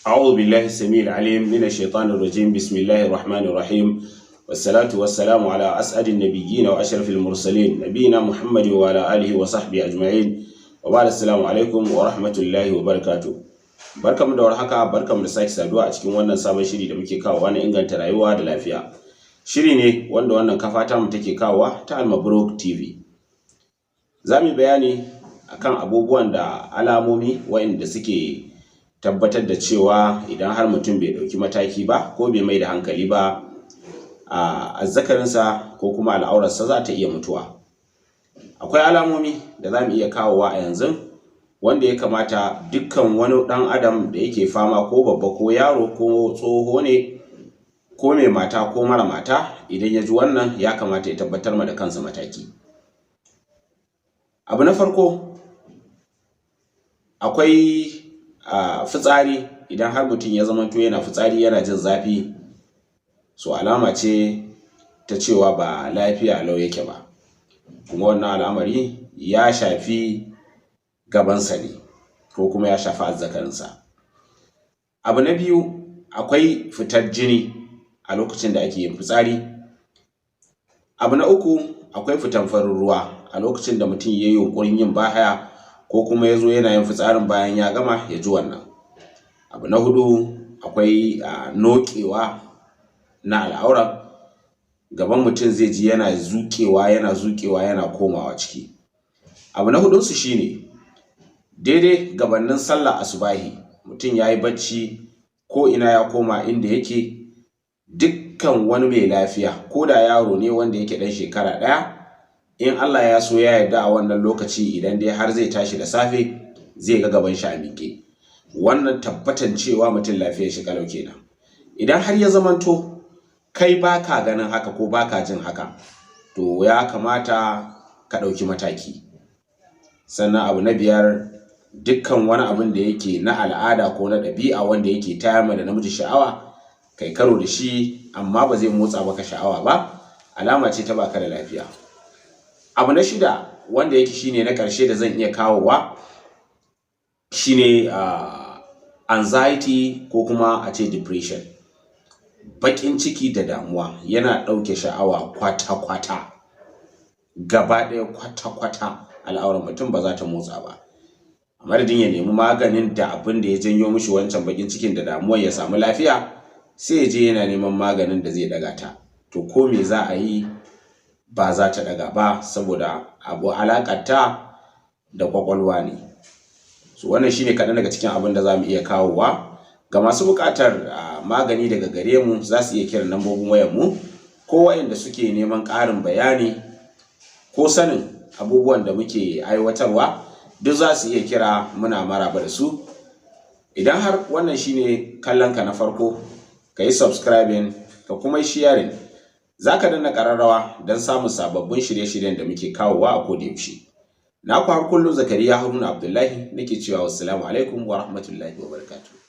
أعوذ بالله السميع العليم من الشيطان الرجيم. بسم الله الرحمن الرحيم، والصلاة والسلام على أسعد النبيين وأشرف المرسلين، نبينا محمد وعلى آله وصحبه أجمعين، وبعد، السلام عليكم ورحمة الله وبركاته. Barkamu da warhaka, barkamu da sake saduwa a cikin wannan sabon shiri da muke kawowa na inganta rayuwa da lafiya. Shiri ne wanda wannan kafa tamu take kawowa ta Almabruk TV. Za mu yi bayani akan abubuwan da alamomi waɗanda suke tabbatar da cewa idan har mutum bai ɗauki mataki ba ko bai mai da hankali ba, a azzakarinsa ko kuma al'aurarsa za ta iya mutuwa. Akwai alamomi da za mu iya kawowa a yanzu wanda ya kamata dukkan wani ɗan adam da yake fama, ko babba ko yaro ko tsoho ne ko mai mata ko mara mata, idan ya ji wannan ya kamata ya tabbatar ma da kansa mataki. Abu na farko, akwai fitsari. Idan har mutum ya zamanto yana fitsari yana jin zafi, so alama ce ta cewa ba lafiya lau yake ba, kuma wannan al'amari ya shafi gabansa ne ko kuma ya shafi azzakarinsa. Abu na biyu, akwai fitar jini a lokacin da ake yin fitsari. Abu na uku, akwai fitan farin ruwa a lokacin da mutum ya yi yunƙurin yin bahaya ko kuma ya zo yana yin fitsarin, bayan ya gama ya ji wannan. Abu na huɗu, akwai noƙewa na al'aura. Gaban mutum zai ji yana zuƙewa, yana zuƙewa, yana komawa ciki. Abu na huɗunsu shine daidai gabanin sallah asubahi, mutum ya yi bacci, ko ina ya koma inda yake. Dukkan wani mai lafiya, ko da yaro ne wanda yake ɗan shekara 1, in Allah ya so ya yarda, a wannan lokaci idan dai har zai tashi da safe, zai ga gaban shi a miƙe. Wannan tabbatan cewa mutum lafiyar shi kalau kenan. Idan har ya zamanto kai baka ganin haka ko baka jin haka, to ya kamata ka ɗauki mataki. Sannan abu na biyar, dukkan wani abin da yake na al'ada ko na ɗabi'a wanda yake tayar ma da namiji sha'awa, kai karo da shi amma ba zai motsa maka sha'awa ba, alama ce ta baka da lafiya. Abu na shida, wanda yake shine na ƙarshe da zan iya kawowa, shine anxiety ko kuma a ce depression. Baƙin ciki da damuwa yana ɗauke sha'awa kwata-kwata, gaba ɗaya kwata-kwata al'auran mutum ba za ta motsa ba. A madadin ya nemi maganin da abin da ya janyo mishi wancan baƙin cikin da damuwar ya samu lafiya, sai ya je yana neman maganin da zai ɗaga ta. To ko me za a yi, ba za ta ɗaga ba, saboda abu alaƙarta da ƙwaƙwalwa ne. So wannan shine kaɗan daga cikin abin da za mu iya kawowa. Ga masu buƙatar magani daga gare mu, za su iya kiran lambobin wayar mu, ko waɗanda suke neman ƙarin bayani ko sanin abubuwan da muke aiwatarwa, duk za su iya kira, muna maraba da su. Idan har wannan shine kallon ka na farko, ka yi subscribing, ka kuma yi sharing, za ka danna ƙararrawa don samun sababbin shirye-shiryen da muke kawowa a koda yaushe. Naku har kullum, Zakariya Haruna Abdullahi, nake cewa wassalamu alaikum wa rahmatullahi wa barakatuh.